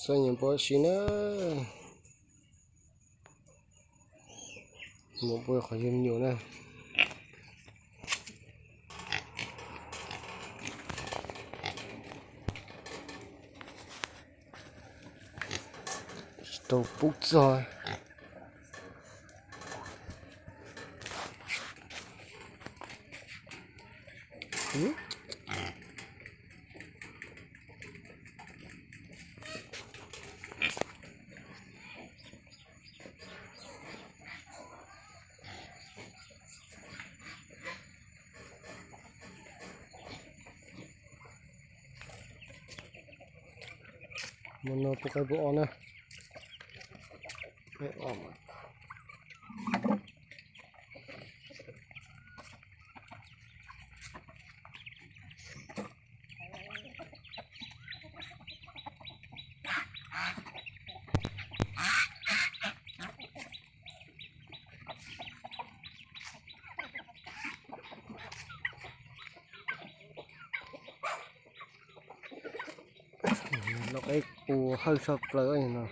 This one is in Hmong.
Txhob nyiam npua si na. Mus npua qhov yug nyuam na. Tsis tau pub txog. Mus no pub qaib pub os na. Qaib os mas. Lub qaib qus hawj tshaj plaws no.